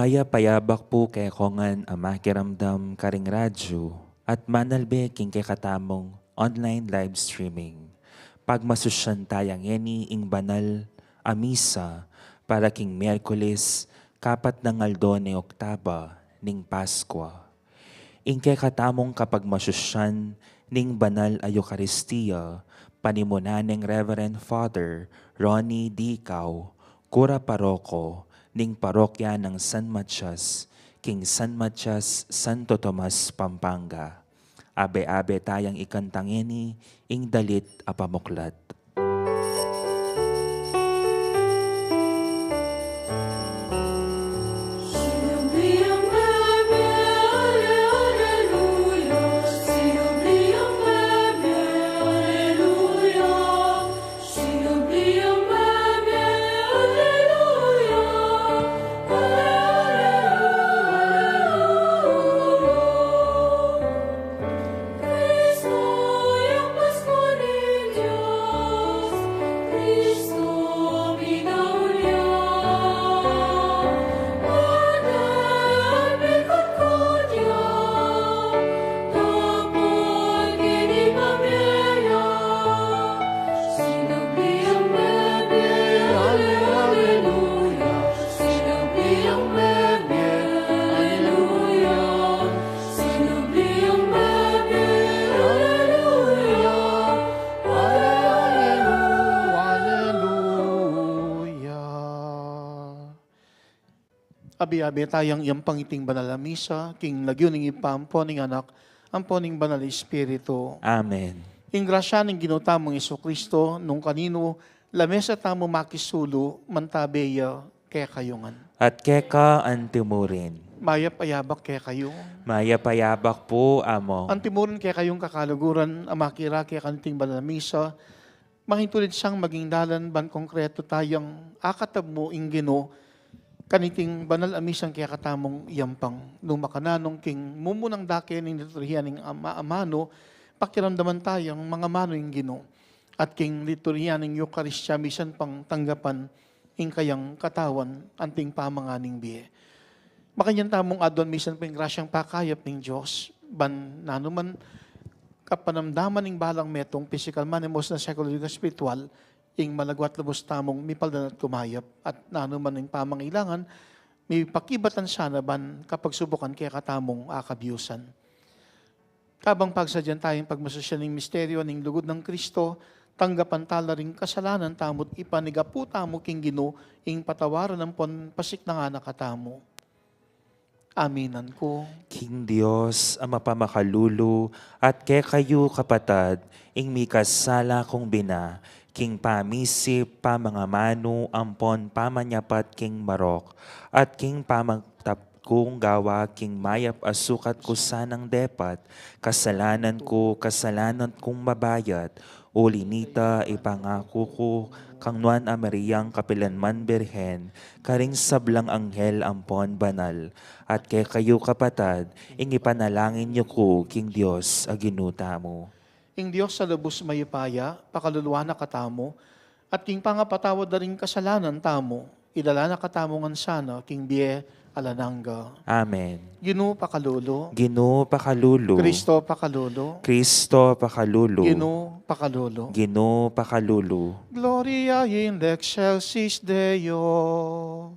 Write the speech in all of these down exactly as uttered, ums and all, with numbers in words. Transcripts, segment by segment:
Mayap a yabak pu kekongan a makiramdam karing radyu at manalbe king kekatamung online live streaming. Pagmasusyan taya ngeni ing banal a misa para king Miyerkules, kapat nang aldo ning Oktaba ning Paskua. Ing kekatamung kapagmasusyan ning banal a Eukaristia, panimunan neng Reverend Father Ronnie D. Cao, kura paroko ning parokya nang San Matias, king San Matias, Santo Tomas, Pampanga. Abe-abe tayang ikanta ngeni ing dalit a pamuklat. Abe-abe tayang iyampang iting banal a misa king lagyu ning Ibpa, ampo ning Anak, ampo ning Banal a Espiritu. Amen. Ing grasya ning Ginu tamung Jesucristo, nung kaninu lamesa tamu makisulu, mantabe ya kekayu ngan. At keka antimurin. Mayap a yabak kekayu. Mayap a yabak pu, Among. Antimurin kekayung kakaluguran a makirake kaniting banal a misa, mangintulid sang maging dalan ban konkretu tayang akatab mu ing Ginu kaniting banal a misang kekatamung iyampang. Nung makananu king mumunang dake ning liturhiya ning ama-, amanu, pakiramdaman tayang mangamanu ing Ginu. At king liturhiya ning Eukaristia misan pang tanggapan ing kayang katawan anting pamangan ning bie. Makanyan tamung aduan misan pa ing grasyang pakayap ning Dios, ban nanu man kapanamdaman ning balang metung, pisikal man, emosyonal, saikologikal, espiritual, ing malagwa at lubus tamung mipaldan at kumayap, at nanu man ing pamangailangan, mipakibatan sana ban kapagsubukan kekatamung akabiusan. Kabang pagsadyan tayang pagmasusyan ning misteryo ning lugud nang Kristo, tanggapan tala ring kasalanan tamu't ipanigapu tamu king Ginu ing patawaran ampon pasiknangan na katamu. Aminan ku king Dios a mapamakalulu, at kekayu, kapatad, ing mikasala kung bina, king pamisip, pamangamanu, ampon pamanyapat king marok, at king pamagtap kung gawa king mayap a sukat ku sanang depat, kasalanan ku, kasalanan kung mabayat, uli nita ipangaku ku kang Nuan a Mariang kapilanman Birhen, karing sablang anghel ampon banal, at kekayu, kapatad, ing ipanalangin yu ku king Dios a Ginu tamu. Ing Dios a lubus mayupaya, pakaluluan na katamu, at king pangapatawad da ring kasalanan tamu, idala na katamu ngan sana king bie alang angga. Amen. Ginu pakalulu. Ginu pakalulu. Kristo pakalulu. Kristo pakalulu. Ginu pakalulu. Ginu pakalulu. Gloria in excelsis Deo.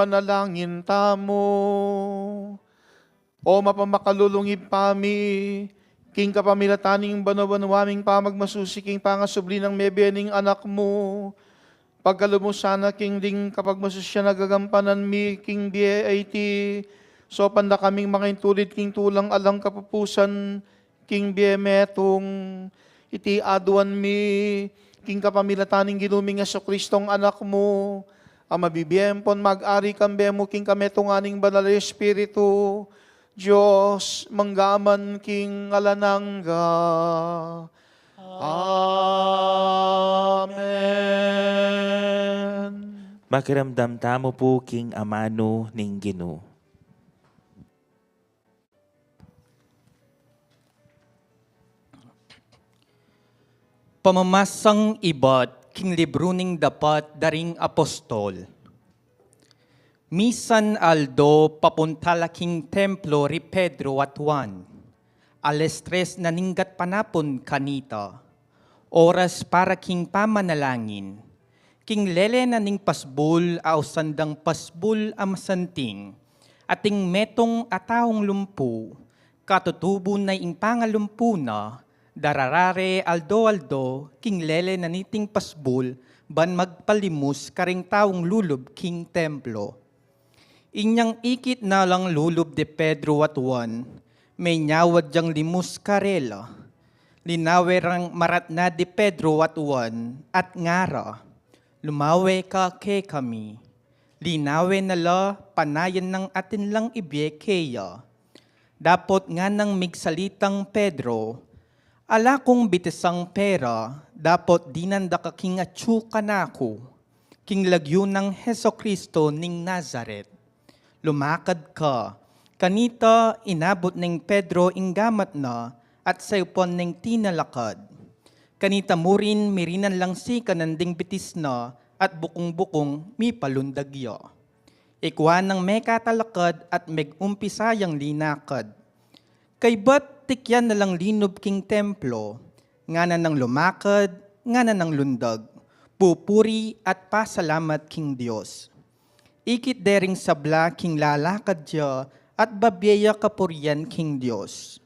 Ipanalangin tamu. O mapamakalulung Ibpa mi, king kapamilatan ning banwa-banwa ming pamagmasusi king pangasubli nang mebie ning Anak mu, pagkalub mu sana king ding kapagmasusian a gagampanan mi king bie a iti, saupan da kaming makaintulid king tulang alang kapupusan, king bie metung. Iti aduan mi king kapamilatan ning Ginu ming Jesucristo a Anak mu, a mabibie ampon mag-ari kambe mu king kametungan ning Banal a Espiritu, Dios, mangga man king alang angga. Amen. Makiramdam tamu pu king amanu ning Ginu. Pamamasang ibat king libru ning Dapat da ring Apostol. Misan aldo papunta la king templo ri Pedro at Juan. Alas tres na ning gatpanapun kanita. Oras para king pamanalangin. King lele na ning pasbul a ausan dang pasbul a masanting, ating metung a taung lumpu, katutubu na ing pangalumpu na, darara re aldo-aldo king lele na niting pasbul ban magpalimus karing taung lulub king templo. Inyang ikit na lang lulub di Pedro at Juan, menyawad yang limus karela. Linawe rang maratna di Pedro at Juan at ngara, "Lumawe ka kekami." Linawe na la, panayan nang atin lang ibie keya. Dapot nganang migsalitang Pedro, "Ala kung bitisang pera, dapot dinan da ka king atyu kanaku, king lagyu nang Jesucristo ning Nazaret." Lumakad ka. Kanita inabut neng Pedro ing gamat na at sayupan neng tinalakad. Kanita murin mirinan lang sikanan ding bitis na at bukung-bukung mipalundag ya. Ikua nang mekatalakad at megumpisa yang linakad. Kaybat tikyan na lang linub king templo, ngana nang lumakad, ngana nang lundag, pupuri at pasalamat king Dios. Ikit de ring sabla king lalakad ya at babie ya kapurian king Dios.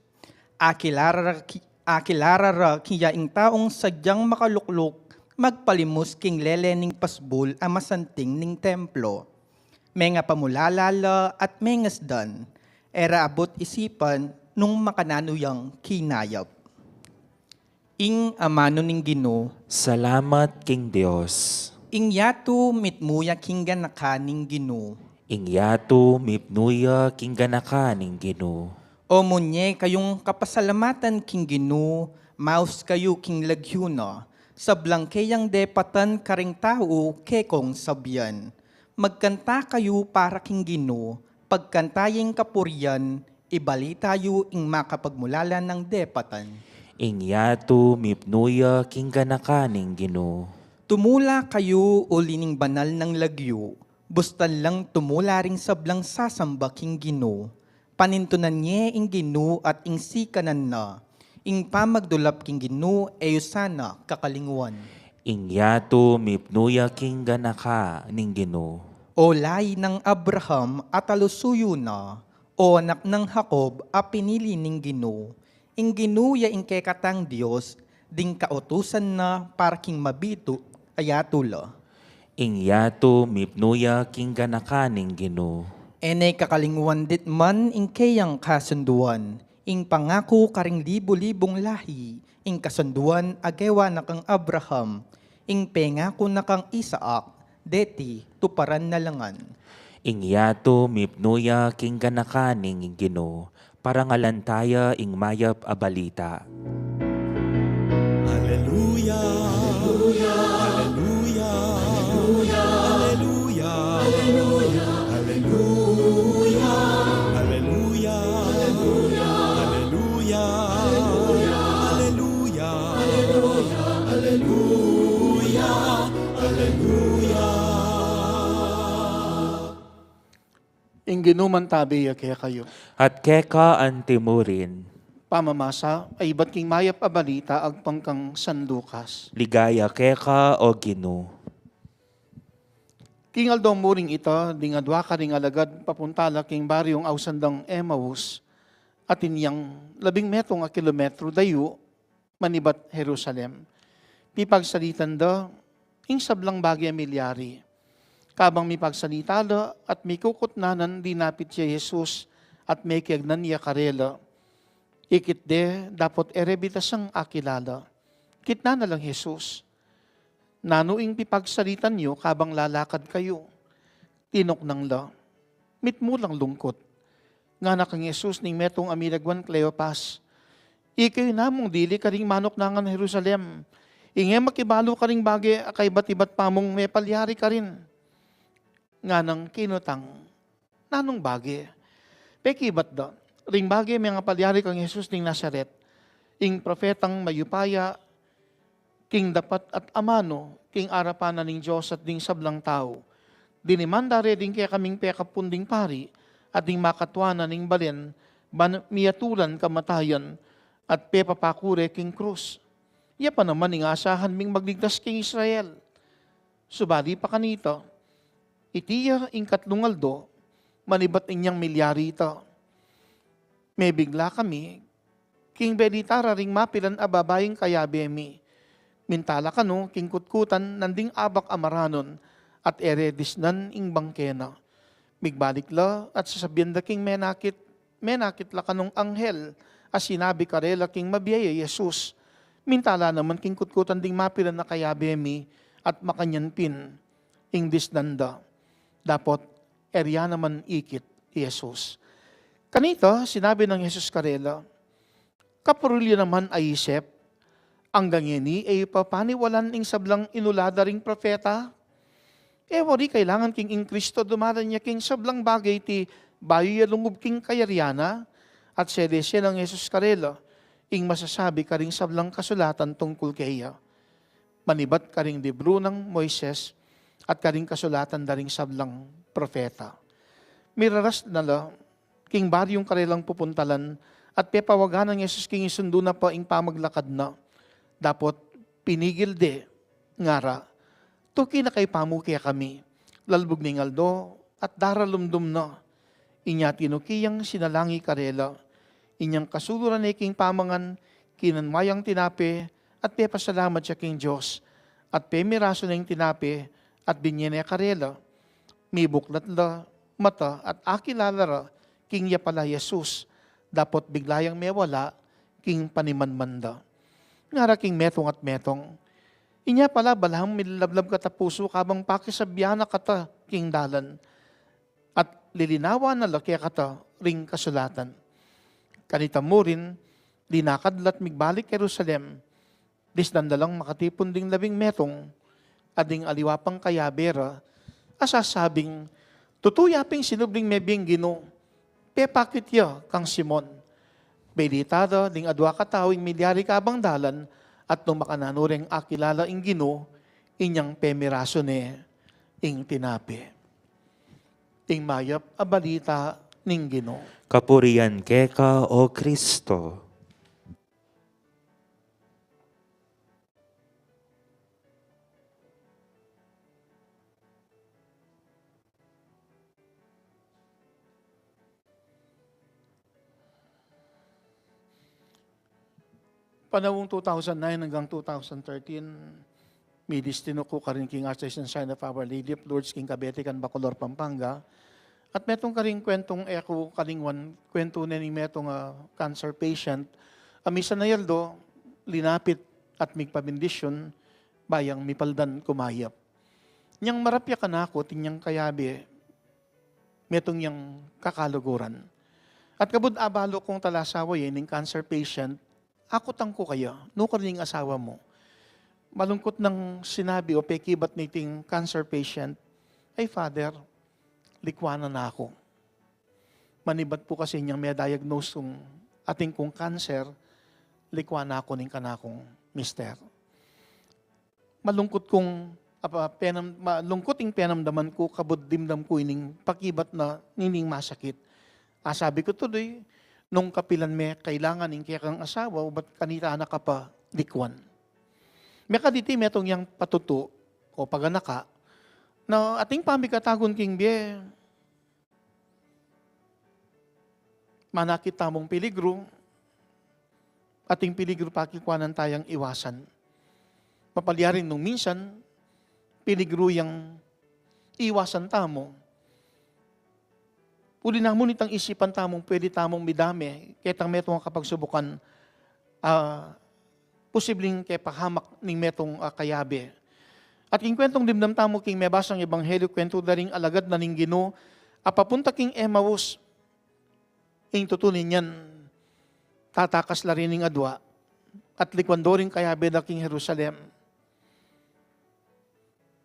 Akilara ra ki-, akilara ra keya ing taung sadyang makalukluk magpalimus king lele ning pasbul a masanting ning templo. Mengapamulala la at mengasdan, e ra abut isipan nung makananu yang kinayap. Ing amanu ning Ginu. Salamat king Dios. Ing yatu mitmu ya king ganakan ning Ginu. Ing yatu mitmu ya king ganakan ning Ginu. O munye kayung kapasalamatan king Ginu, maus kayu king lagyu na, sablang keyang depatan karing tau kekong sabian. Magkanta kayu para king Ginu, pagkanta ye ing kapurian, ibalita yu ing makapagmulala nang depatan. Ing yatu mitmu ya king ganakan ning Ginu. Tumula kayu uli ning banal nang lagyu, bustan lang tumula ring sablang sasamba king Ginu. Panintunan ye ing Ginu at ing sikanan na, ing pamagdulap king Ginu e yu sana kakalingwan. Ing yatu mitmu ya king ganakan ning Ginu. O lahi nang Abraham a talusuyu na, o anak nang Jacob a pinili ning Ginu. Ing Ginu ya ing kekatang Dios, ding kautusan na para king mabitu a yatu la. Ing yatu mitmu ya king ganakan ning Ginu. E ne kakalingwan ditman ing keyang kasunduan, ing pangaku karing libu-libung lahi, ing kasunduan a gewa na kang Abraham, ing pengaku na kang Isaac, deti tuparan na la ngan. Ing yatu mitmu ya king ganakan ning Ginu, parangalan taya ing mayap a balita. Aleluya. Aleluya. Aleluya. Aleluya. Aleluya. Aleluya. Ing Ginu mantabi ya kekayu. At keka anti murin. Pamamasa a ibat king mayap a balita agpang kang San Lucas. Ligaya keka, O Ginu. King aldo mu ring ita, ding adwa karing alagad papunta la king baryung ausan dang Emmaus, atin yang labing metung a kilometru dayu manibat Jerusalem. Pipagsalitan da ing sablang bage a milyari. Kabang mipagsalita la at mikukutnanan, dinapit ya i Jesus at mekiagnan ya karela. Ikit de dapot e re bitasang akilala. Kitnan na lang Jesus, "Nanu ing pipagsalitan yu kabang lalakad kayu?" Tinuknang la, "Mitmu lang lungkut." Ngana kang Jesus ning metung a milagwan Cleopas, "Ikayu namung dili karing manuknangan Jerusalem ing e makibalu karing bage a kaibat-ibat pamung mepalyari karin." Nganang kinutang, "Nanung bage?" Pekibat da, "Ring bage mengapalyari kang Jesus ning Nazaret, ing propetang mayupaya king dapat at amanu king arapan na ning Dios at ding sablang tau. Diniman da re ding kekaming pekapun ding pari at ding makatua na ning balen ban miyatulan kamatayan at pepapaku re king krus. Ya pa naman ing asahan ming magligtas king Israel. Subali pa kanita, iti ya ing katlung aldo manibat inyang milyari ita. Mebigla kami king belita ra ring mapilan a babaing kayabe mi. Minta la kanu king kutkutan nanding abak a maranon at e re disnan ing bangke na." Migbalik la at sasabian da king menakit, "Menakit la kanung anghel a sinabi karela king mabie ya Jesus." Minta la naman king kutkutan ding mapilan a kayabe mi at makanyan pin ing disnan da. Dapot e ria naman ikit i Jesus. Kanita sinabi nang Jesus karela, "Kapurul yu naman a isip, anggang ngeni e yu pa paniwalan ing sablang inula da ring propeta? E wari kailangan king ing Kristo dumalan ya king sablang bage iti bayu ya lungub king kayarian na?" At sese nang Jesus karela ing masasabi karing sablang kasulatan tungkul keya, manibat karing libru nang Moises at karing kasulatan da ring sablang propeta. Miraras na la king baryung karelang pupuntalan at pepawagan nang Jesus king isundu na pa ing pamaglakad na. Dapot pinigil de, ngara, "Tuki na kay pamu kekami, lalbug ning aldo at daralumdum na." Inya tinuki yang sinalangi karela. Inyang kasuluran ne king pamangan, kinanwa yang tinape at pepasalamat ya king Dios, at pemirasu ne ing tinape at binye ne karela. Mibuklat la mata at akilala ra king ya pala i Jesus, dapot bigla yang mewala king panimanman da. Ngara king metung at metung, "Inya pala balamu milablab kata pusu kabang pakisabian na kata king dalan, at lilinawan na la kekata ring kasulatan." Kanita mu rin, dinakad la't migbalik Jerusalem. Disnan da lang makatipun ding labing metung a ding aliwa pang kayabe ra a sasabing, "Tutu ya ping sinubling mebie ning Ginu, pepakit ya kang Simon." Belita da ding adwa katau ing milyari kabang dalan, at nung makananu reng akilala ing Ginu, inyang pemirasu ne ing tinape. Ing mayap a balita ning Ginu. Kapurian keka, O Kristo. Panaung two thousand nine hanggang two thousand thirteen, midistinu ku karin king Archdiocese and Shrine of Our Lady of Lourdes king Cabete can Bacolor, Pampanga. At metung karing kwentung e ku kalingwan, kwentu ne ning metung a cancer patient a misan a aldo linapit at migpabendisyun, ba yang mipaldan kumayap. Nyang marapya kanaku, atin yang kayabe, metung yang kakaluguran. At kabud abalu kung talasawa ya ining cancer patient, akutan ku kaya, "Nukarin ing asawa mu?" Malungkut nang sinabi o pekibat niting cancer patient, "Ay, Father, likwan na ku." Manibat pu kasi inyang me-diagnose kung atin kung cancer, likwan na ku ning kanakung mister. Malungkut kung, apa, penam-, malungkut ing penamdaman ku, kabud dimdam ku ining pakibat na nining masakit. A, sabi ku tuloy, "Nung kapilan me kailangan ing kekang asawa, ubat kanita na ka pa likwan?" Mekad iti metung yang patutu o paganaka, Na ating pamikatagun king bie, manakit tamung peligru, ating peligru pakikuanan tayang iwasan. Mapalyari nung minsan, peligru yang iwasan tamu. Uli na mu nitang isipan tamung pwede tamung midame, ketang metung a kapagsubukan, ah, posibleng kepahamak ning metung a kayabe. At king kwentong dimdam tamu king mebasang ebanghelyo, kwentu da ring alagad na ning Ginu a papunta king Emmaus, ing tutu niyan tatakas la rin ing adua, at likuan do ring kayabe da king Jerusalem.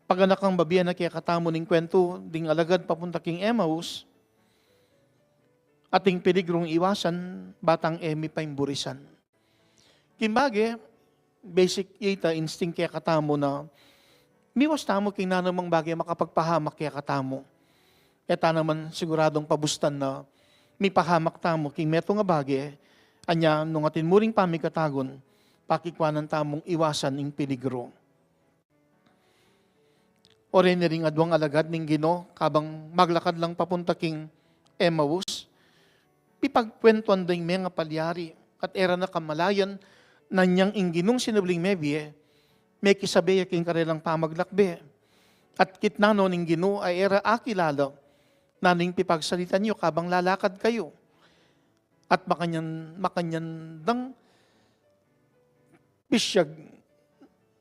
Paganakang babie na kekatamu ning kwentu ding alagad papunta king Emmaus, ating peligrung iwasan, batang e mi paimburisan. King bage, basic ita instinct kekatamu na miwas tamu king nanumang bage makapagpahamak kekatamu. E ta naman siguradung pabustan na mipahamak tamu king metung a bage, anya nung atin mu ring pamikatagun, pakikuanan tamung iwasan ing peligru. Oreni ring aduang alagad ning Ginu, kabang maglakad lang papunta king Emmaus, pipagkwentuan da ing mengapalyari, at e ra na kamalayan na inyang ing Ginung sinubling mebie, mekisabe ya king karelang pamaglakbe. At kitnan no ning Ginu a e ra akilala, nanu ing pipagsalitan yu kabang lalakad kayu. At makanyan, makanyan dang pisyag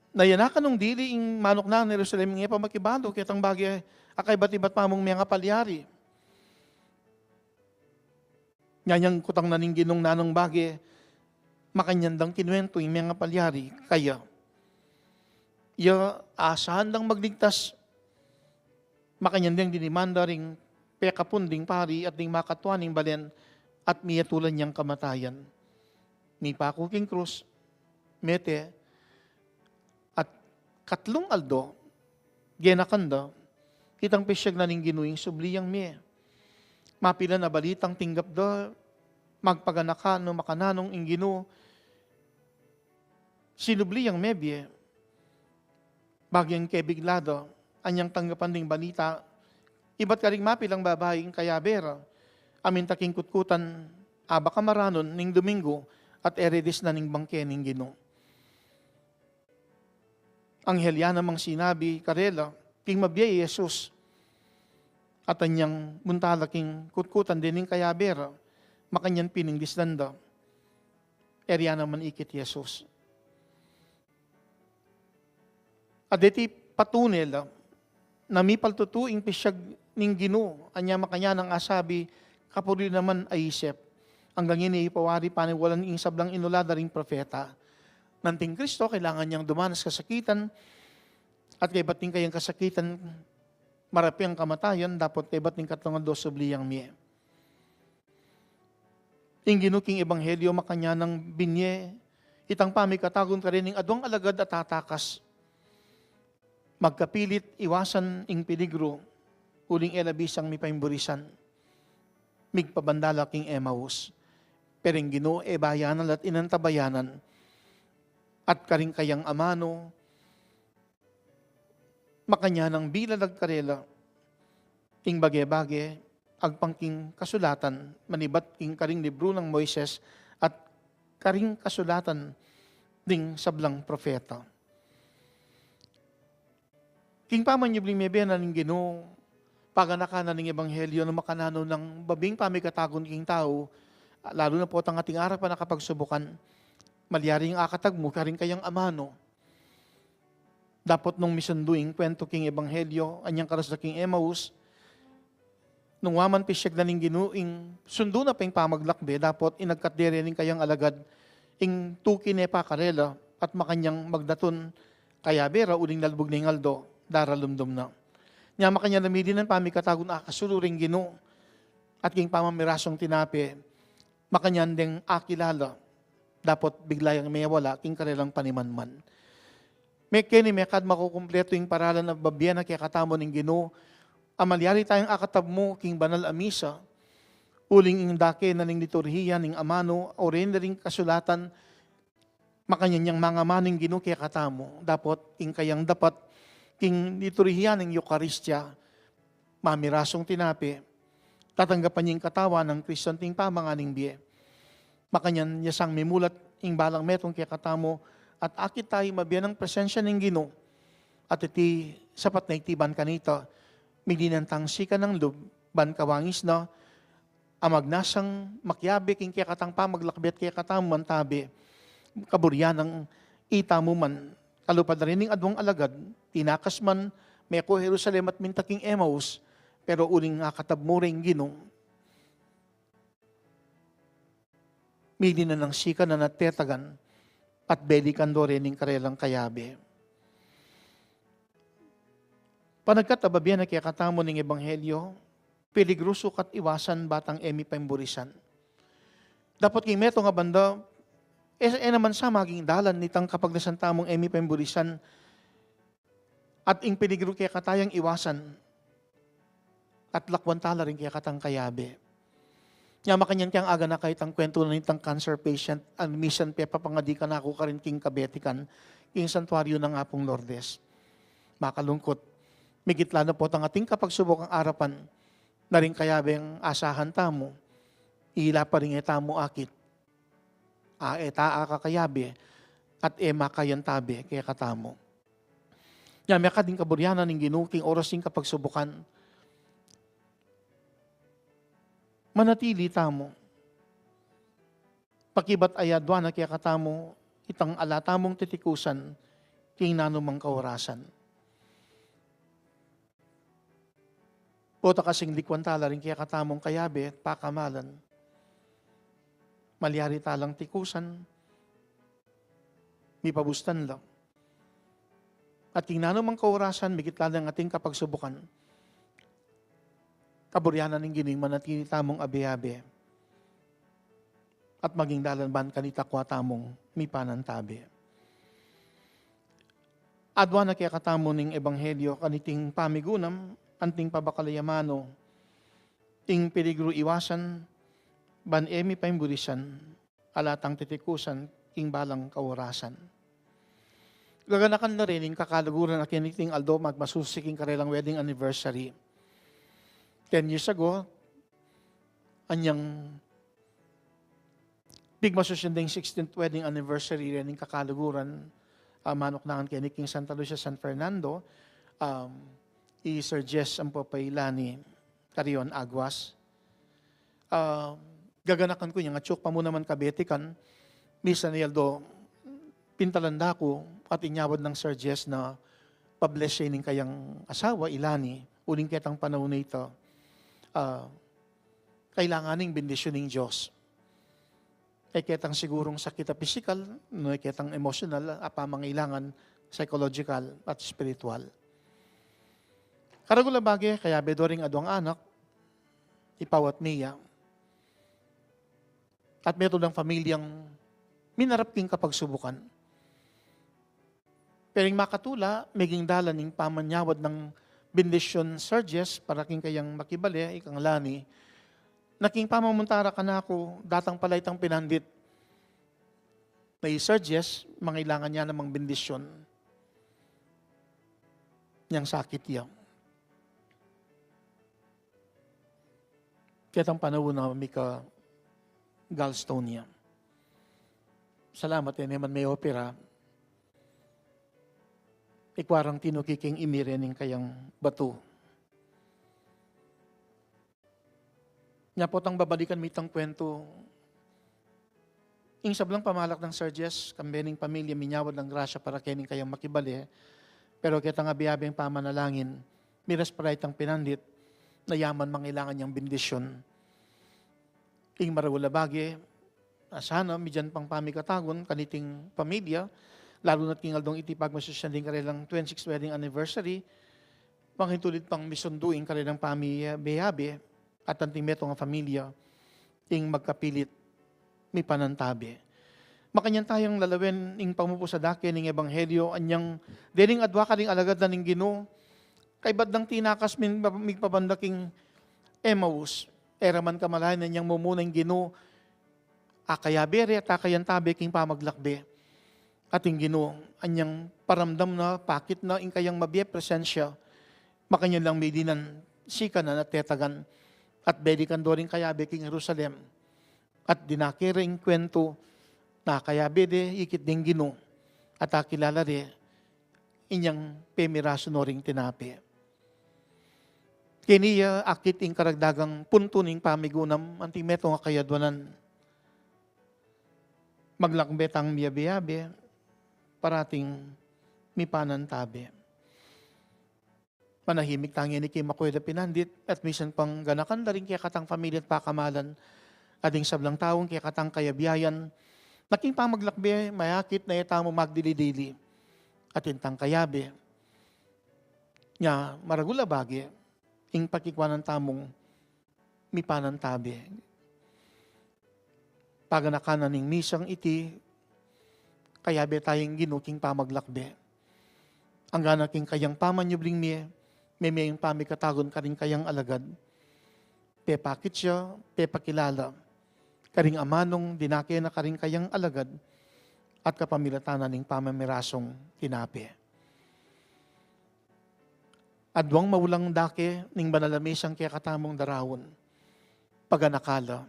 na ya na kanung dili ing manuknang Jerusalem ing e pa makibalu ketang bage a kaibat-ibat pamung mengapalyari. Nyanyang kutang na ning Ginung nanung bage, makanyan dang kinuwentu ing mengapalyari kaya. Iya asahan dang magligtas, makanyan deng dinimanda ring pekapun ding pari at ding makatua ning balen at miyatulan yang kamatayan. Mipaku king krus, mete, at katlung aldo, genakan da, kitang pisyag na ning Ginu ing subli yang mie. Mapilan a balitang tinggap da, magpaganaka no makananung ing Ginu, sinubli yang mebie, bagyang kebigla da, anyang tanggapan ding balita, ibat karing mapilang babai ing kayabe ra, a minta king kutkutan, abak a maranun ning Domingo, at e re disnan ing bangke ning Ginu. Anghel ya namang sinabi karela, king mabie i Jesus, at anyang munta la king kutkutan dening kayabe ra, makanyan pin ing disnan da. E re ya naman ikit i Jesus. At deti patune la, na mipaltutu ing pisyag ning Ginu, anya makanyan nang asabi, kapurian naman a isip. Anggang ngeni e yu pa wari paniwalan ing sablang inula da ring propeta. Nanu ing Kristo, kailangan yang dumanas kasakitan, at kaibat ning kayang kasakitan, marape ing kamatayan, dapot kaibat ning katlung aldo subli yang mie. Ing Ginu king ebanghelyo makanyan nang binye itang pamikatagun karening aduang alagad a tatakas. Magkapilit iwasan ing peligru, uling e la bisang mipaimburisan. Migpabanda la king Emmaus. Pero ing Ginu e bayanan la't inantabayanan. At karing kayang amanu, makanyan nang bilalag karela ing bage-bage agpang king kasulatan, manibat king karing libru nang Moises at karing kasulatan ding sablang propeta. King pamanyubling mebie na ning Ginu, paganakan na ning ebanghelyo nung makananu nang babing pamikatagun king tau, lalu na potang ating arapan a kapagsubukan, malyari ing akatag mu karing kayang amanu. Dapot nung misundu ing kwentu king ebanghelyo, anyang karas da king Emmaus, nung wa man pisyag na ning Ginu ing sundu na pa ing pamaglakbe, dapot inagkat de re ning kayang alagad ing tuki ne pa karela at makanyang magdatun kayabe ra uling lalbug ne ing aldo, daralumdum na. Nya makanyan na midi nang pamikatagun akasulu ring Ginu at king pamamirasung tinape, makanyan deng akilala, dapot bigla yang mewala king karelang panimanman. Mekeni mekad makukumpletu ing paralan a babie na kekatamu ning Ginu, a malyari tayang akatab mu king banal a misa, uling ing dake na ning liturhiya ning amanu, o rin da ring kasulatan, makanyan yang mangamanu ing Ginu kekatamu, dapot ing kayang dapat King liturhiya ning Eukaristia, mamirasung tinape, tatanggapan ya ing katawan nang Kristo anting pamanganing bie. Makanyan ya sang mimulat ing balang metung kekatamu, at akit taya ing mabie nang presensya ning Ginu, at iti sapat na iti ban kanita, milinan tang sikan nang lub, ban kawangis na, a magnasang makiabe king kekatang pamaglakbe at kekatamu man tabe, kaburian nang itamu man. Kalupa da rin ning adwang alagad, tinakas man, meko Jerusalem at minta king Emmaus, pero uling akatab mu ring Ginu, milinan nang sikan na natetagan, at belikan do rin ing karelang kayabe. Panagkat a babie na kekatamu ning ebanghelyo, peligrusu ka't iwasan ba tang e mi paimburisan. Dapot king metung a banda, e, e naman sa maging dalan nitang kapagnasan tamung e mi paimburisan, at ing peligru kekatayang iwasan, at lakwan tala ring kekatang kayabe. Nya makanyan keng aganaka itang kwentu na nitang cancer patient, a misan pepapangadi kanaku karin king kabetikan, king santuaryo nang Apung Lourdes. Makalungkut, migit la na potang ating kapagsubukang arapan na ring kayabeng asahan tamu, ila pa ring e tamu akit, a e ta akakayabe, at e makayantabe kekatamu. Nya mekad ing kaburian na ning Ginu king oras ning kapagsubukan, manatili tamu. Pakibat aya adwan na kekatamu itang ala tamung titikusan king nanumang kaorasan. Pota kasing likwan tala ring kekatamung kayabe at pakamalan, malyari talang tikusan, mipabustan la. At king nanumang kaorasan, migit la nang ating kapagsubukan, kaburian na ning Ginu ing manatili tamung abe-abe at maging dalan ban kanita kua tamung mipanantabe. Adwan na kekatamu ning ebanghelyo kaniting pamigunam, anting pabakal a amanu, ing peligru iwasan, ban e mi paimburisan, ala tang titikusan king balang kaorasan. Gaganakan na rin ing kakaluguran a keniting aldo magmasusi king karelang wedding anniversary. Ten years ago, anyang pigmasusian ding sixteenth wedding anniversary rin ing kakaluguran, a manuknangan keni king Santa Lucia, San Fernando, um, i Sir Jess ampo pa i Lani Carrion Aguas. Ah, gaganakan ku yang atiu ku pa mu naman kabetikan, misan i aldo, pintalan da ku at inyawad nang Sir Jess na pa-bless ya ning kayang asawa, i Lani, uling ketang panaun a ita, ah, kailangan ning bendisyun ning Dios. E ketang sigurung sakit a pisikal, no, e ketang emosyonal a pamangailangan, psychological at spiritual. Karagul a bage, kayabe do ring adwang anak, i Pau at Mia. At metung dang pamilyang minarap king kapagsubukan. Pero ing makatula, meging dalan ing pamanyawad nang bendisyun Sir Jess para king kayang makibale, i kang Lani, na king pamamunta ra kanaku, datang pala itang pinandit na i Sir Jess, mangailangan ya namang bendisyun. Yang sakit ya. Ketang panaun a mika gallstone ya. Salamat, e ne man me-opera. Ikua rang tinuki king imi rin ing kayang batu. Nya potang babalikan mi itang kwentu, ing sablang pamalak nang Sir Jess, kambe ning pamilya, minyawad lang grasya para keni ing kayang makibale, pero ketang abe-abeng pamanalangin, miras para itang pinandit, na ya man mangailangan yang bendisyun. Ing maragul a bage, a sana, migyan pang pamikatagun, kaniting pamilya, lalu na't king aldong iti pagmasusian ding karelang twenty-sixth wedding anniversary, mangintulid pang misundu ing karelang pamiyabe-yabe, at anting metung a pamilya, ing magkapilit, mipanantabe. Makanyan tayang lalawen ing pamupusad da keni ning ebanghelyo, anyang dening adwa karing alagad na ning Ginu, kaybat dang tinakas min-, migpabanda king Emmaus, e ra man kamalayan anyang mumuna ing Ginu, akayabe re at akayantabe king pamaglakbe. Ating Ginu, anyang paramdam na, pakit na ing kayang mabie presensya, makanyan lang medinan, sikanan at tetagan, at bedikan do ring kayabe king Jerusalem, at dinake re ing kuwentu, na kayabe de ikit ding Ginu, at akilala re inyang pemirasu no ring tinape. Keni ya akit ing karagdagang puntu ning pamigunam, anti metung a kayadwanan. Maglakbe tang miyabe-yabe, parating mipanantabe. Manahimik tang ini king makuwid a pinandit, at misan pang ganakan da ring kekatang pamilya at pakamalan, at ding sablang taung kekatang kayabiayan, na king pamaglakbe, mayakit na e tamu magdili-dili, at intang kayabe. Nya, maragul a bage, ing pakikwanan tamung mipanantabe. Paganaka na ning misang iti, kayabe taya ing Ginu king pamaglakbe. Anggana king kayang pamanyubling mie, meme ing pamikatagun karing kayang alagad. Pepakit ya, pepakilala karing amanung dinake na karing kayang alagad at kapamilatan na ning pamamirasung tinape. Aduang maulang dake ning banal a misang kekatamung daraun, paganaka la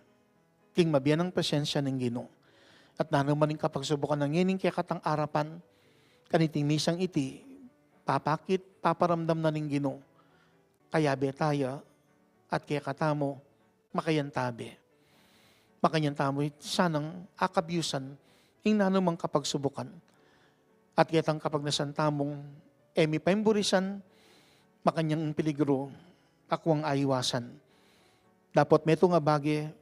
king mabie nang presensya ning Ginu. At nanu man ing kapagsubukan na ngening kekatang arapan, kaniting misang iti, papakit, paparamdam na ning Ginu, kayabe taya, at kekatamu, makayantabe. Makanyan tamu sanang akabyusan ing nanumang kapagsubukan. At ketang kapagnasan tamung e mi paimburisan, makanyan ing peligru, akwang aiwasan. Dapot metung a bage,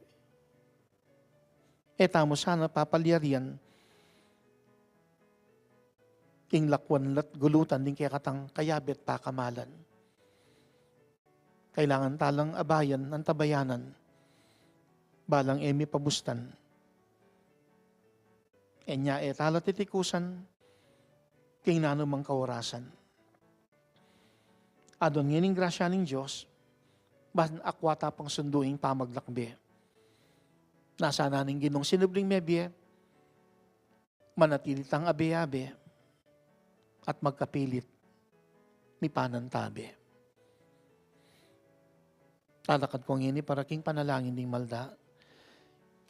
e tamu sana papalyarian king lakwan la't gulutan ding kekatang kayabe at pakamalan. Kailangan talang abayan, antabayanan, balang e mi pabustan. Enya e tala titikusan king nanumang kaorasan. Adwan ngening grasya ning Dios, ban akwa ta pang sundu ing pamaglakbe. Nasa na ning Ginung sinubling mebie, manatili tang abe-abe at magkapilit mipanantabe. Talakad ku ngeni para king panalangin ding malda.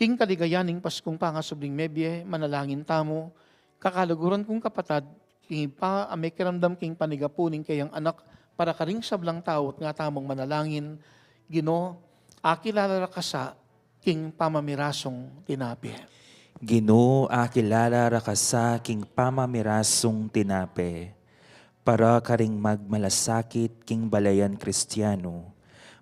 King kaligayan ning Paskung pangasubling mebie, manalangin tamu, kakaluguran kung kapatad, king Ibpa a mekiramdam king panigapu ning keyang Anak, para karing sablang tau, at nga tamung manalangin, Ginu, akilala ra ka sa king pamamirasung tinape. Ginu, akilala ra ka sa king pamamirasung tinape. Para karing magmalasakit king balayan Kristianu,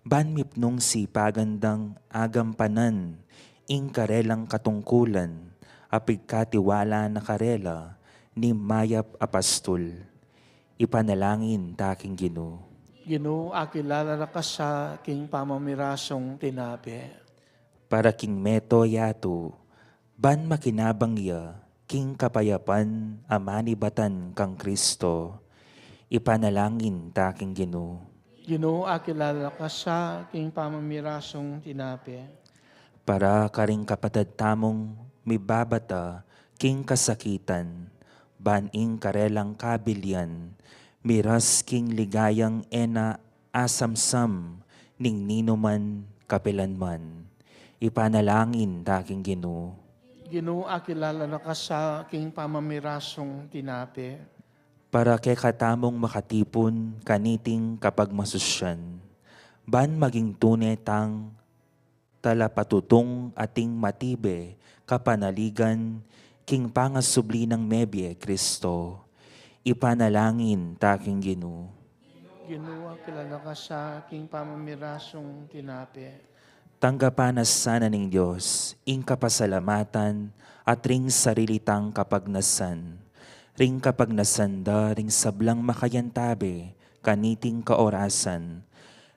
ban mipnung sipagan dang agampanan ing karelang katungkulan a pigkatiwala na karela ning mayap a pastul. Ipanalangin ta king Ginu. Ginu, akilala ra ka sa king pamamirasung tinape. Para king mabilug a yatu, ban makinabang ya king kapayapan a manibatan kang Kristo. Ipanalangin ta king Ginu. Ginu, akilala ka sa king pamamirasung tinape. Para karing kapatad tamung mibabata king kasakitan, ban ing karelang kabilian miras king ligayang e na asamsam ning ninuman kapilanman. Ipanalangin ta king Ginu. Ginu, akilala ra ka sa king pamamirasung tinape. Para kekatamung makatipun kaniting kapagmasusyan, ban maging tune tang talapatutung ating matibe kapanaligan king pangasubli nang mebie Kristo. Ipanalangin ta king Ginu. Ginu, akilala ka sa king pamamirasung tinape. Tanggapan na sana ning Dios ing kapasalamatan at ring sarili tang kapagnasan, ring kapagnasan da ring sablang makayantabe kaniting kaorasan,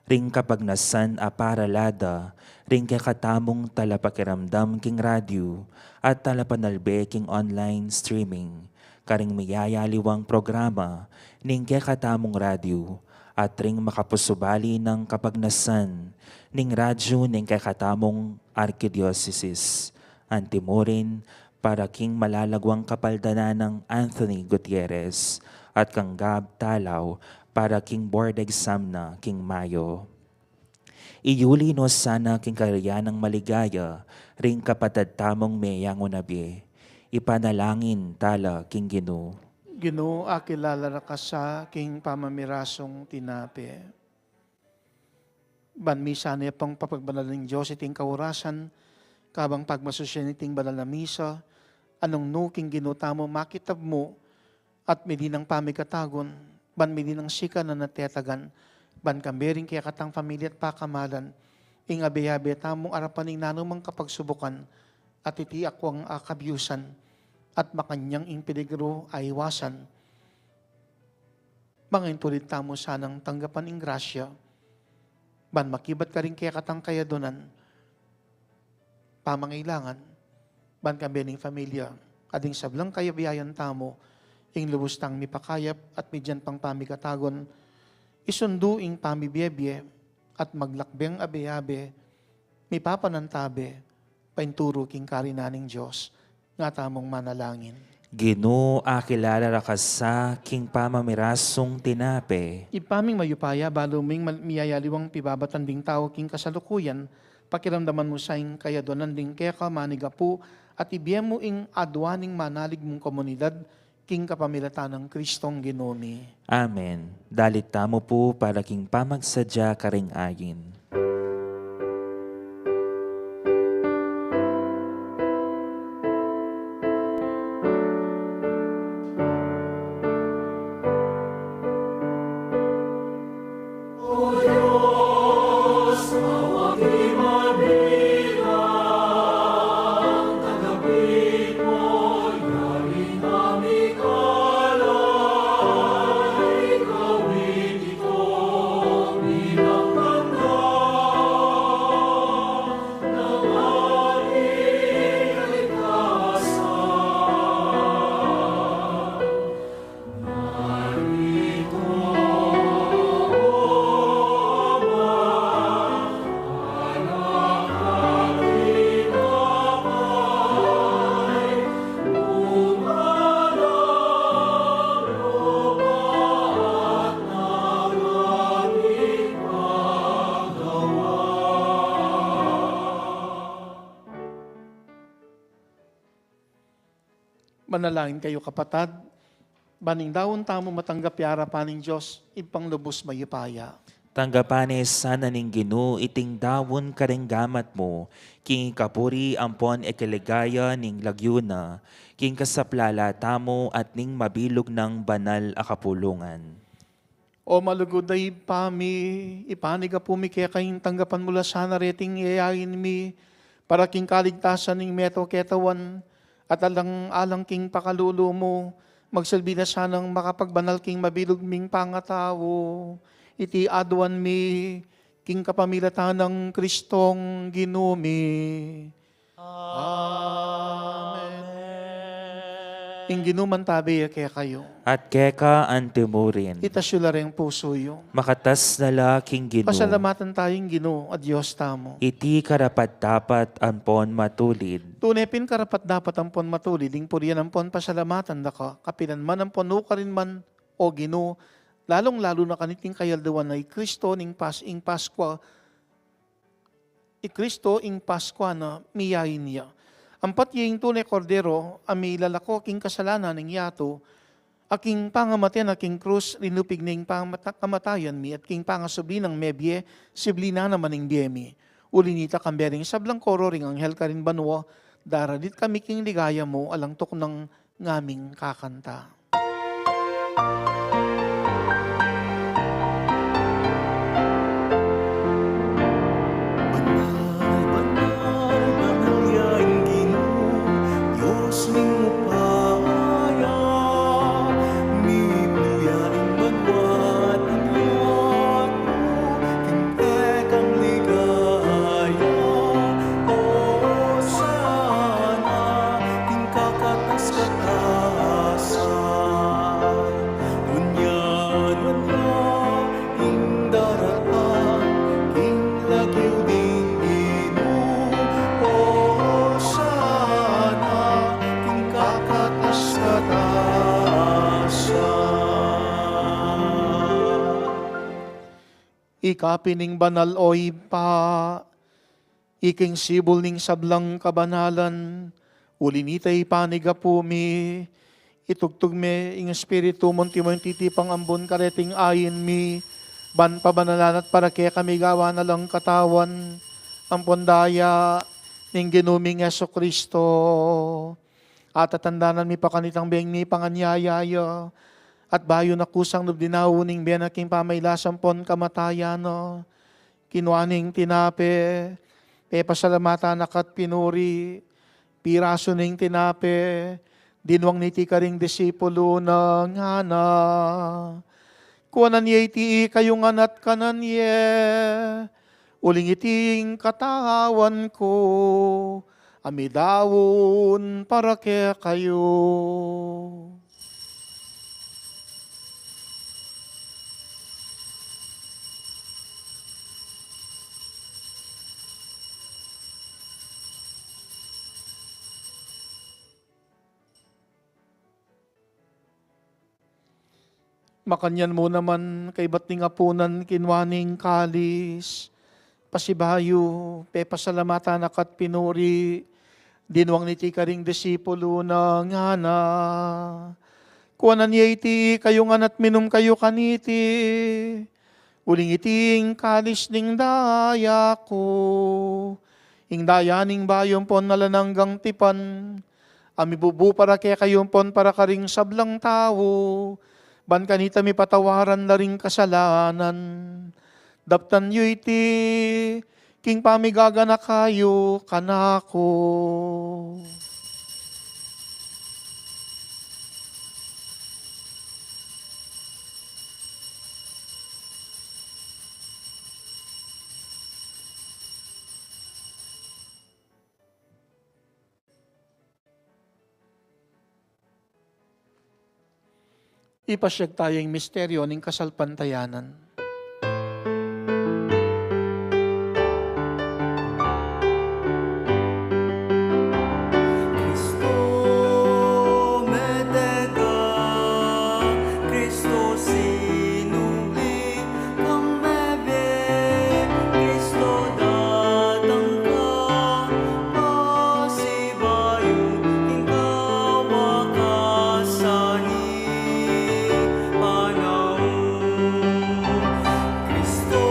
ring kapagnasan a parala da ring kekatamung talapakiramdam king radyu at talapanalbe king online streaming, karing miyayaliwang programa ning kekatamung radyu, at ring makapusubali nang kapagnasan ning radyu ning kekatamung arkidiosesis. Antimurin, para king malalaguang kapaldanan nang Anthony Gutierrez, at kang Gab Talaw, para king board exam na king Mayo. Iyuli no sana king kayarian nang maligaya ring kapatad tamung meyangu na bie. Ipanalangin tala king Ginu. Ginu, akilala ra ka sa king pamamirasung tinape. Ban misan ne pang papagbanal ning Dios iting kaurasan, kabang pagmasusian iting banal na misa, a nung nu king Ginu tamu makitab mu, at midi nang pamikatagun, ban midi nang sikanan at tetagan, ban kambe ring kekatang pamilya at pakamalan, ing abe-abe tamung arapan ning nanumang kapagsubukan, at iti akwang akabiusan, at makanyan ing peligru aiwasan. Mangintulid tamu sanang tanggapan ing grasya, ban makibat karing kekatang kayadunan, pamangailangan, ban kambe ning familia, at ing sablang kayabiayan tamu, ing lubus tang mipakayap at midyan pang pamikatagun, isundu ing pamibie-bie, at maglakbeng abe-abe, mipapanantabe, painturu king karinan ning Dios, nga tamung manalangin. Ginu, akilala ra ka sa king pamamirasung tinape. Ibpa ming mayupaya, balu ming mal-, miyayaliwang pibabatan ding tau king kasalukuyan, pakiramdaman mu sa ing kayadunan ding keka manigapu, at ibie mu ing aduan ning manalig mung komunidad, king kapamilatan nang Kristong Ginu mi. Amen. Dalit tamu pu para king pamagsadya karing ayin. Manalangin kayu, kapatad, ban ing daun tamu matanggap ya arapan ning Dios, Ibpang lubus mayupaya. Tanggapan ne sana ning Ginu iting daun karing gamat mu, king ikapuri ampon ikaligaya ning lagyu na, king kasaplala tamu at ning mabilug nang banal a kapulungan. O malugud a Ibpa mi, ipanigapu mi keka ing tanggapan mu la sana reting yayain mi, para king kaligtasan ning meto ketawan, at alang-alang king pakalulu mu, magsilbi na sanang makapagbanal king mabilug ming pangatau. Iti aduan mi, king kapamilatan nang Kristong Ginu mi. Amen. Ing Ginu mantabe ya kekayu. At keka antimurin. Itas yu la reng pusu yu. Makatas na la king Ginu. Pasalamatan tayu ing Ginu a Dios tamu. Iti karapat-dapat ampon matulid. Tune pin karapat-dapat ampon matulid ing purian ampon pasalamatan da ka, kapilan man ampon nukarin man, O Ginu, lalung-lalu na kaniting kayalduan na i Kristo ning Pas-, ing Paskwa, i Kristo ing Paskwa na miyain ya. Ampat ya ing tune Kordero a milalako king kasalanan ning yatu, a king pangamate na king krus, linupig ne ing pamata-, kamatayan mi, at king pangasubli nang mebie, sibli na naman ing bie mi. Uli nita, kambe ring sablang koro ring anghel karin banua, daralit kami king ligaya mu, alang tuknang ngaming kakanta. Banal, banal, banal ya ing Ginu, Dios ning upaya. Mibie ya ing banua at ing yatu king kekang ligaya. Hosana king kakatas-katasan. Ika pin ing banal, o Ibpa, ika ing sibul ning sablang kabanalan, uli nita ipanigapu mi, itugtug me ing Espiritu mu, anti mo ing titipang ambun kareting ain mi, ban pabanalan at para kekami gawan na lang katawan ampon daya ning Ginu ming Jesucristo. At tatandanan mi pa kanitang beng mipanganyaya ya, at bayu na kusang lub dinaun ing bie na king pamailas ampon kamatayan na, kinua ne ing tinape, pepasalamatan na ka't pinuri, pirasu ne ing tinape, dinwang niti karing disipulu na, ngana: Kuanan ye iti ikayu ngan at kanan ye, uling iti ing katawan ku, a midaun para kekayu. Makanyan mu naman, kaybat ning apunan, kinua ne ing kalis, pasibayu, pepasalamatan na ka't pinuri, dinwang niti karing disipulu na, ngana: Kuanan ye iti ikayu ngan at minum kayu kaniti, uling iti ing kalis ning daya ku, ing daya ning bayu ampon alang anggang tipan, a mibubu para kekayu ampon para karing sablang tau, ban kanita mipatawaran la ring kasalanan. Daptan yu iti king pamigaganaka yu kanaku. Ipasiag taya ing misteryo ning kasalpantayanan. Kristo, mete ka, Kristo, sinubli kang mebie, Kristo, datang ka, pasibayu king kawakasan ning panaun. Kristo,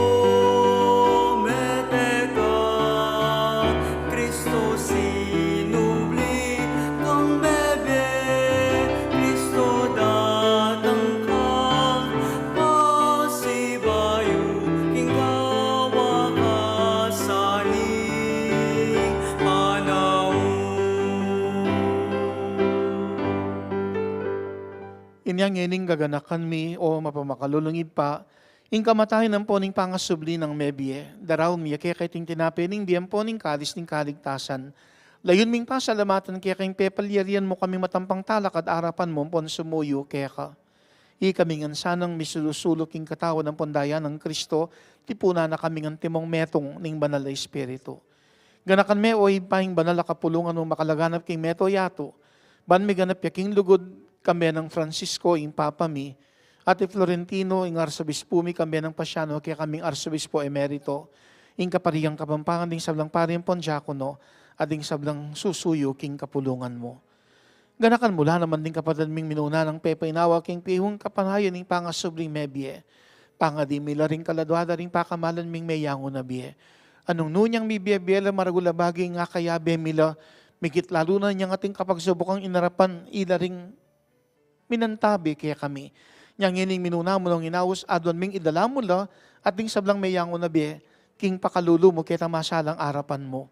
mete ka, Kristo, sinubli kang mebie, Kristo, datang ka, pasibayu king kawakasan ning panaun. Inya ngening gaganakan mi, o mapamakalulung Ibpa, ing kamatayan ampon ing pangasubli nang mebie, daraun mi ya keka iting tinape ning bie ampon ing kalis ning kaligtasan. Layun ming pasalamatan keka ing pepalyarian mu kaming matampang talakad arapan mu ampon sumuyu keka. Ikami ngan sanang misulu-sulu king katawan ampon daya nang Kristo, tipunan na kami ngan timong metung ning Banal a Espiritu. Ganakan me, o Ibpa, ing banal a kapulungan mung makalaganap king mabilug a yatu, ban miganap ya king lugud, kambe nang Francisco, ing Papa mi, at i Florentino, ing Arsobispu mi, kambe nang Pasiano, kekaming Arsobispo Emerito, ing Kaparian Kapampangan, ding sablang pari ampon diakono, at ding sablang susuyu king kapulungan mu. Ganakan mu la naman ding kapatad ming minuna nang pepainawa king pihung kapanayan ning pangasubling mebie. Pangadi mi la ring kaladua da ring pakamalan ming meyangu na bie. Nung nu nyang mibie-bie la, maragul a bage ing akayabe mi la, migit lalu na inyang ating kapagsubukang inarapan, ila ring minantabe kekami. Inya ngening minuna mu nang inaus, aduan ming idala mu la, at ding sablang meyangu na bie, king pakalulu mu keta masalang arapan mu.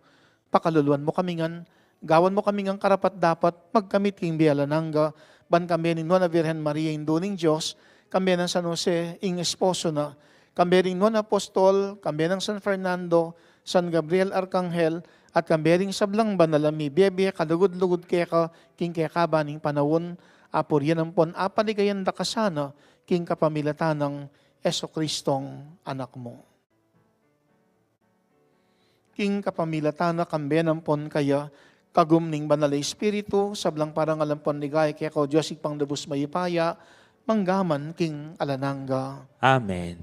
Pakaluluan mu kami ngan, gawan mu kami ngan karapat-dapat magkamit king bie alang angga, ban kambe ning Nuan a Virgen Maria, Indu ning Dios, kambe nang San Jose, ing esposo na, kambe ring Nuan a Apostol, kambe nang San Fernando, San Gabriel Arkanghel, at kambe ring sablang banal a mibie-bie kalugud-lugud keka king kekaban ning panaun, apurian ampon apaligayan da ka sana king kapamilatan nang Jesucristong Anak mu. King kapamilatan na, kambe na ampon kaya, kagum ning Banal a Espiritu, sablang parangal ampon ligaya keka, o Dios Ibpang lubus mayupaya, mangga man king alang angga. Amen.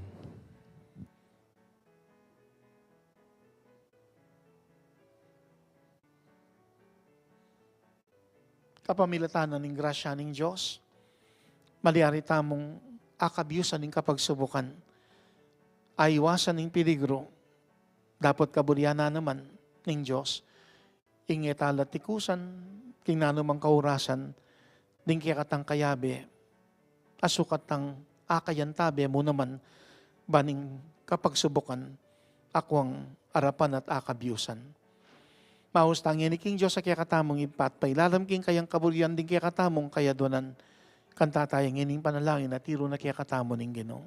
kapamilatan na ning grasya ning Dios, malyari tamung akabyusan ning kapagsubukan, aiwasan ning peligro, dapot kabulian na naman ning Dios, ing e tala tikusan king nanumang kaurasan ding kekatang kayabe, asukat tang akayantabe mu naman, ban ing kapagsubukan akwang arapan at akabyusan. Maus ta ngeni king Dios a kekatamung Ibpa, pailalam king kayang kabulian ding kekatamung kayadwanan, kanta taya ngeni ing panalangin a tiru na kekatamu ning Ginu.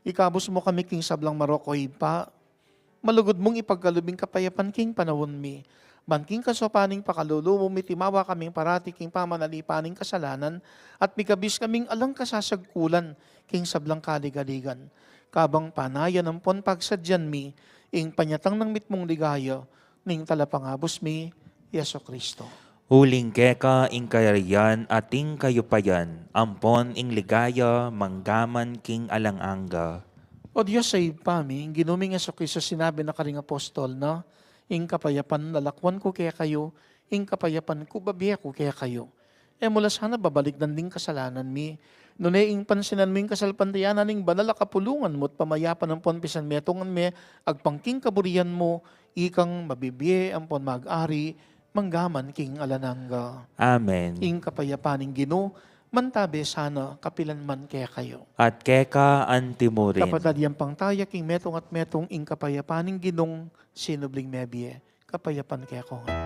Ikabus mu kami king sablang marok, o Ibpa, malugud mung ipagkalub ing kapayapan king panaun mi. Ban king kasaupan ning pakalulu mu, mitimawa kaming parati king pamanalipan ning kasalanan, at mikabus kaming alang kasasagkulan king sablang kaligaligan. Kabang panayan ampon pagsadyan mi ing panyatang nang mitmung ligaya ning Talapangabus mi, Jesucristo. Uling keka ing kayarian at ing kayupayan, ampon ing ligaya, manggaman king alang angga. O Dios a Ibpa mi, ing Ginu ming Jesucristo sinabi na karing apostol na, "Ing kapayapan lalakwan ku kekayu, ing kapayapan ku babie ku kekayu." E mu la sana babalikdan ding kasalanan mi, nune ing pansinan mu ing kasalpantayanan ning banal a kapulungan mu at pamayapan ampon pisanmetungan me agpang king kaburian mu, ikang mabibie ampon mag-ari manggaman king alang angga. Amen. Ing kapayapan ning Ginu mantabe sana kapilan man kekayu. At keka anti mu rin. Kapatad, yampang taya king metung at metung, ing kapayapan ning Ginung sinubling mebie, kapayapan keko ngan.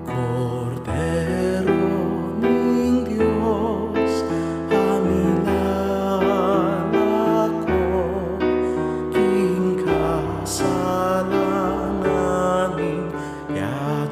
Kordero ning Dios, a milalako king kasalanan ning ya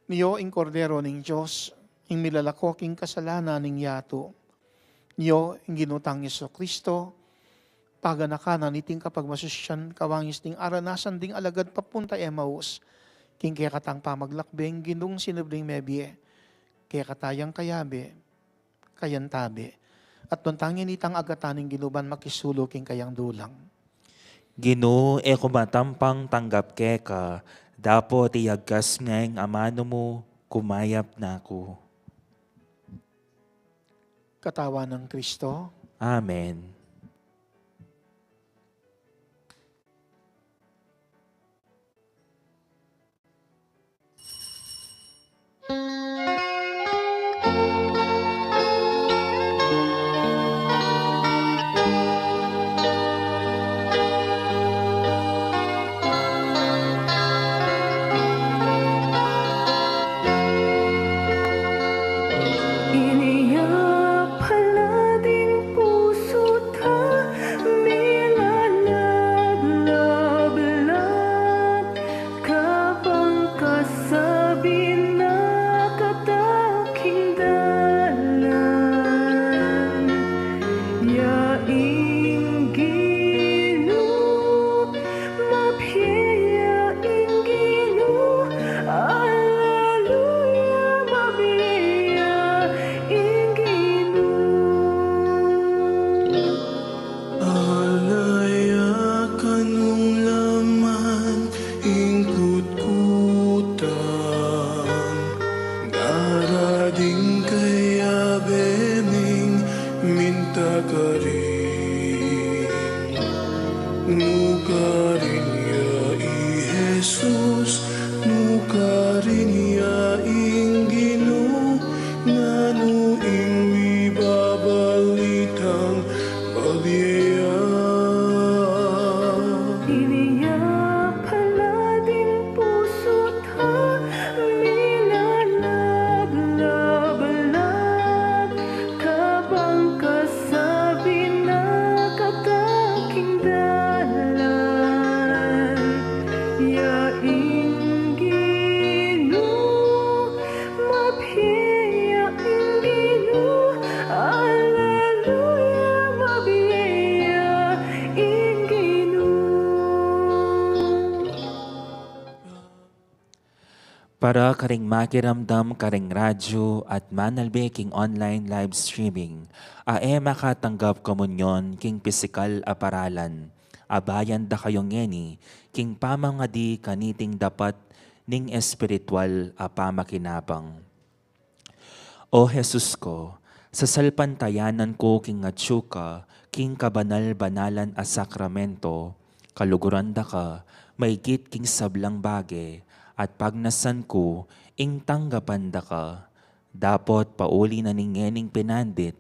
Nyo ing Kordero ning Dios, ing milalako king kasalanan ning yatu. Nyo ing Ginu tang Jesucristo, paganakan na niting kapagmasusyan, kawangis ding aranasan ding alagad papunta Emmaus, king kekatang pamaglakbe ing Ginung sinubling mebie, kekatang kayabe, kayantabe. At nuan tang ini tang agatan ning Ginu ban makisulu king kayang dulang. Ginu, e ku matampang tanggap keka, dapot iyagkas me ing amanu mu, kumayap na ku. Katawan nang Kristo. Amen. Inya pala ding pusu ta, minalablab, kabang kasabi na kata king dalan. Ya ing Ginu, mabie ya ing Ginu, aleluya, mabie ya ing Ginu. Ala ya kanung laman ing kutkutan, ngara ding kayabe ming minta karin. Nukarin ya i Jesus, nukarin ya ing Ginu, nanu ing mibabalitang mabie ya. Inya pala ding pusu ta, minalablab, kabang kasabi na kata king dalan. Ya ing Ginu, mabie ya ing Ginu, aleluya, mabie ya ing Ginu. Para karing makiramdam karing radyo at manalbe king online live streaming, a e makatanggap komunyon king pisikal a paralan, abayan da kayu ngeni king pamangadi kaniting dapat ning espiritual a pamakinabang. O Jesus ku, sasalpantayanan ku king atyu ka king kabanal-banalan a sakramento, kaluguran da ka maigit king sablang bage, at pagnasan ku ing tanggapan da ka. Dapot pauli na ning ngening pinandit,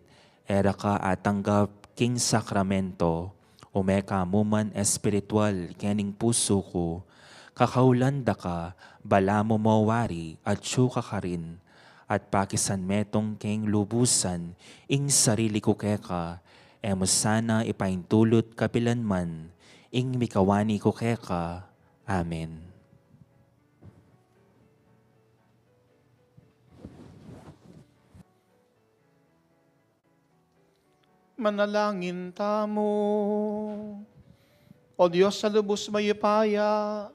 e ra ka atanggap king sakramento, ume ka mu man espiritual kening pusu ku, kakaulan da ka, balamu mo wari, atyu ka karin, at pakisan metung king lubusan ing sarili ku keka, e mu sana ipaintulut kapilan man ing mikawani ku keka. Amen. Manalangin tamu. O Dios a lubus mayupaya,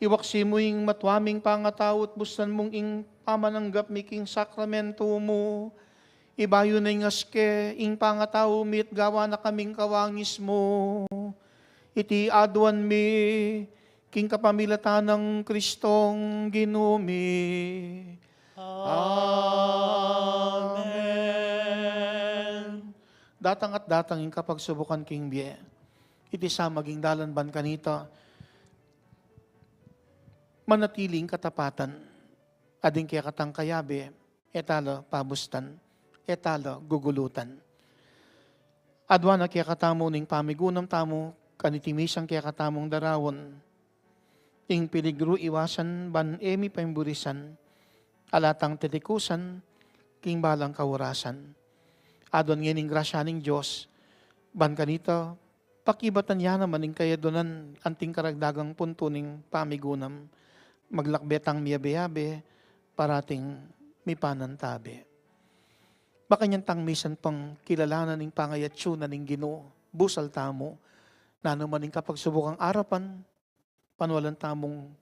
iwaksi mu ing matua ming pangatau at bustan mung ing pamananggap mi king sakramento mu. Ibayu na ing aske ing pangatau mi at gawa na kaming kawangis mu. Iti aduan mi king kapamilatan nang Kristong Ginu mi. Amen. Datang at datang ing kapagsubukan king bie. Iti sa maging dalan ban kanita manatili ing katapatan. Ading kekatang kayabe, e ta la pabustan, e ta la gugulutan. Aduan na kekatamu ning pamigunam tamu, kaniti misang kekatamung daraun. Ing peligru iwasan ban e mi paimburisan, ala tang titikusan king balang kaurasan. Aduan ngening grasya ning Dios, ban kanita pakibatan ya naman ing kayadunan anting karagdagang puntu ning pamigunam. maglakbe tang miyabe-yabe, parating mipanantabe. Makanyan tang misan pang kilalanan ing pangayatsu na ning Ginu, busal tamu, nanu man ing kapagsubukang arapan, panualan tamung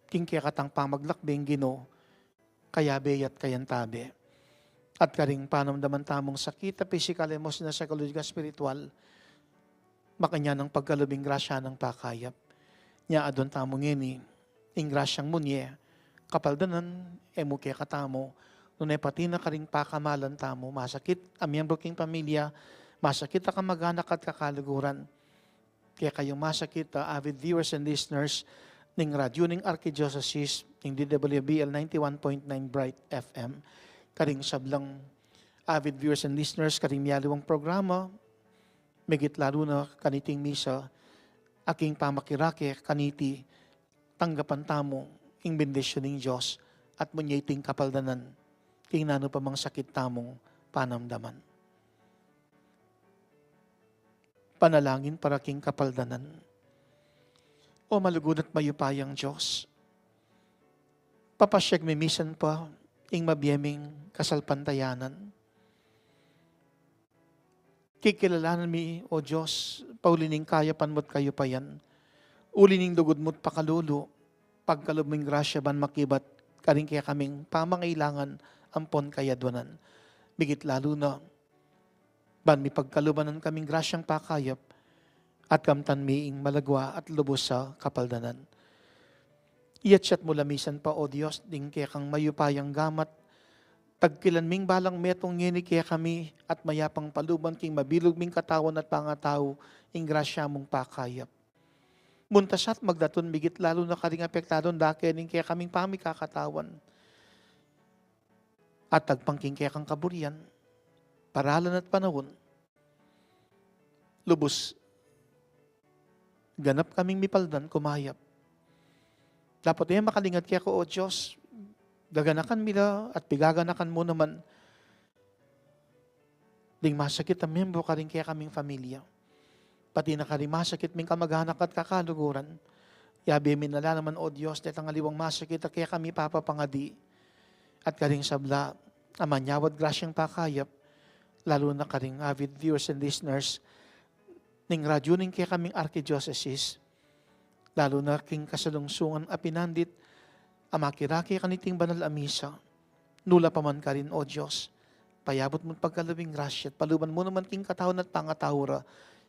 king kekatang pamaglakbe ing Ginu, kayabe ya't kayantabe. At karing panamdaman tamung sakit a pisikal, emosyonal, psikologikal, espiritual, makanyan nang pagkalub ing grasya nang pakayap. Nya aduan tamu ngeni ing grasyang munye kapaldanan, e mu kekatamu, nune pati na karing pakamalan tamu, masakit a miyembro king pamilya, masakit a kamag-anak at kakaluguran. Kekayung masakit a avid viewers and listeners ning radyu ning Arkidiosesis, ning D W B L ninety-one point nine Bright F M, karing sablang avid viewers and listeners karing mialiwang programa, migit lalu na kaniting misa, a king pamakirake kaniti, tanggapan tamu ing bendisyun ning Dios at munye iting kapaldanan king nanu pa mang sakit tamung panamdaman. Panalangin para king kapaldanan. O malugud at mayupayang Dios, papasyag mi misan pa ing mabie ming kasalpantayanan. Kikilalanan mi, O Dios, pauli ning kayapan mu't kayupayan, uli ning lugud mu't pakalulu, pagkalub ming grasya ban makibat karing kekaming pamangailangan ampon kayaduanan. Migit lalu na, ban mipagkaluban na kaming grasyang pakayap, at kamtan mi ing malagwa at lubus a kapaldanan. Iyatsat mu la misan pa, O Dios, ding kekang mayupayang gamat, tagkilan ming balang metung ngeni kekami, at mayapang paluban king mabilug ming katawan at pangatau ing grasya mung pakayap. Muntas at magdatun migit lalu na karing apektadun dake ning kekaming pamikakatawan. At agpang king kekang kaburian, paralan at panaun, lubus ganap kaming mipaldan kumayap. Dapot e makalingat keka, O Dios, gaganakan mi la at pigaganakan mu naman ding masakit a miyembro karing kekaming familia, pati na karing masakit ming kamag-anak at kakaluguran. Yabe mi na la naman, O Dios, detang aliwang masakit a kekami papapangadi, at karing sabla a manyawad grasyang pakayap, lalu na karing avid viewers and listeners ning radyu ning kekaming arkidiosesis, lalu na king kasalungsungan a pinandit a makirake kaniting banal a misa. Nula pa man karin, O Dios, payabut mu't pagkalub ing grasya at paluban mu naman king katawan at pangatau ra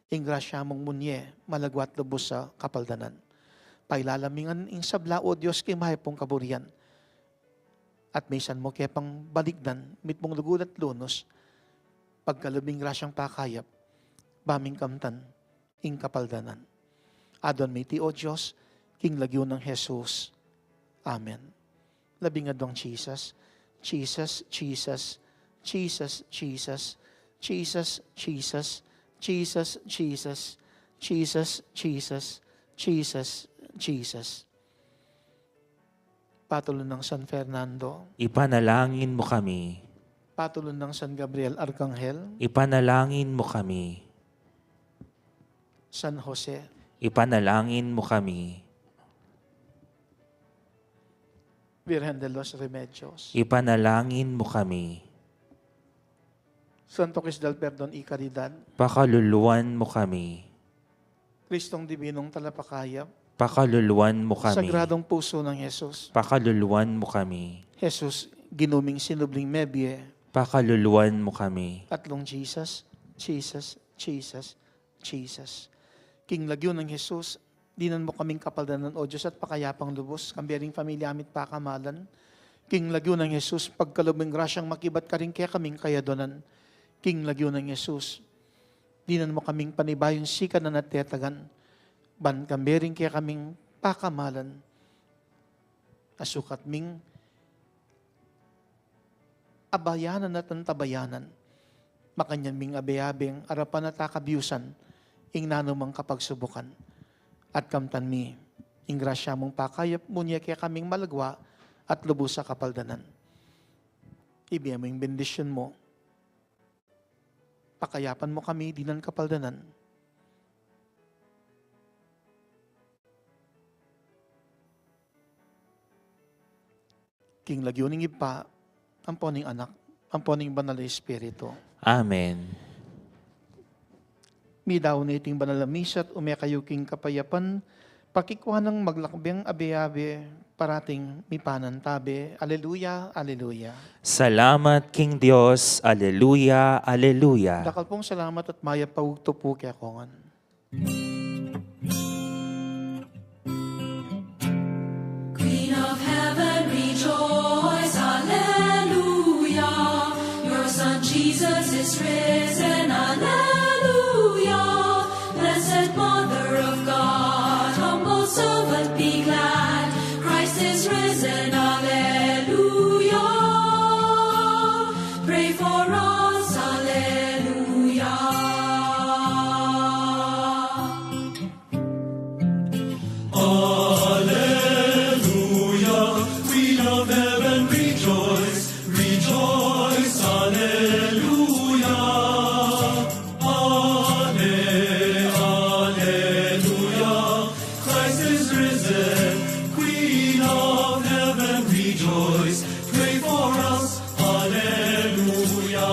ing grasya mung munye, malagwa at lubus a kapaldanan. Pailalam mi ngan ing sabla, O Dios, king mayap mung kaburian, at misan mu ke pang balikdan mitmung lugud at lunus, pagkalub ing grasyang pakayap, ba ming kamtan ing kapaldanan. Aduan mi iti, O Dios, king lagyu nang Jesus. Amen. Labing aduang Jesus. Jesus, Jesus, Jesus, Jesus. Patulun nang San Fernando. Ipanalangin mu kami. Patulun nang San Gabriel Arkanghel. Ipanalangin mu kami. San Jose. Ipanalangin mu kami. Virgen de los Remedios. Ipanalangin mu kami. Santo Cristo del Perdon y Caridad. Pakaluluan mu kami. Kristong Dibinong Talapakayap. Pakaluluan mu kami. Sagradong Puso ng Jesus. Pakaluluan mu kami. Jesus, Ginu ming sinubling mebie. Pakaluluan mu kami. Tatlong Jesus, Jesus, Jesus, Jesus. King lagyu nang Jesus, dinan mu kaming kapaldanan, O Dios, at pakayapang lubus, kambe ring familia mi't pakamalan. King lagyu nang Jesus, pagkalub ming grasyang makibat karing kekaming kayaduanan. King lagyu nang Jesus, dinan mu kaming panibayung sikanan at tetagan, ban kambe ring kekaming pakamalan, asukat ming abayanan at antabayanan. Makanyan ming abe-abeng arapan at akabiusan ing nanumang kapagsubukan. At kamtan mi ing grasya mung pakayap, munye kekaming malagwa at lubus a kapaldanan. Ibie mu ing bendisyun mu. Pakayapan mu kami dinan kapaldanan. King lagyu ning Ibpa, ampo ning Anak, ampo ning Banal a Espiritu. Amen. Midaun na iting banal a misa at ume kayu king kapayapan, pakikua nang maglakbeng abe-abe, parating mipanantabe. Aleluya, aleluya. Salamat king Dios. Aleluya, aleluya. Dakal pung salamat at mayap a ugto pu kekongan. Queen of heaven, rejoice, Alleluia. Your Son Jesus is risen, Alleluia. Blessed Mother of God, humble servant, be glad. Christ is risen, Alleluia. Pray for us, Alleluia. Alleluia, Queen of heaven, rejoice, rejoice, Alleluia. Alle-, Alleluia, Christ is risen, Queen of heaven, rejoice, pray for us, Alleluia.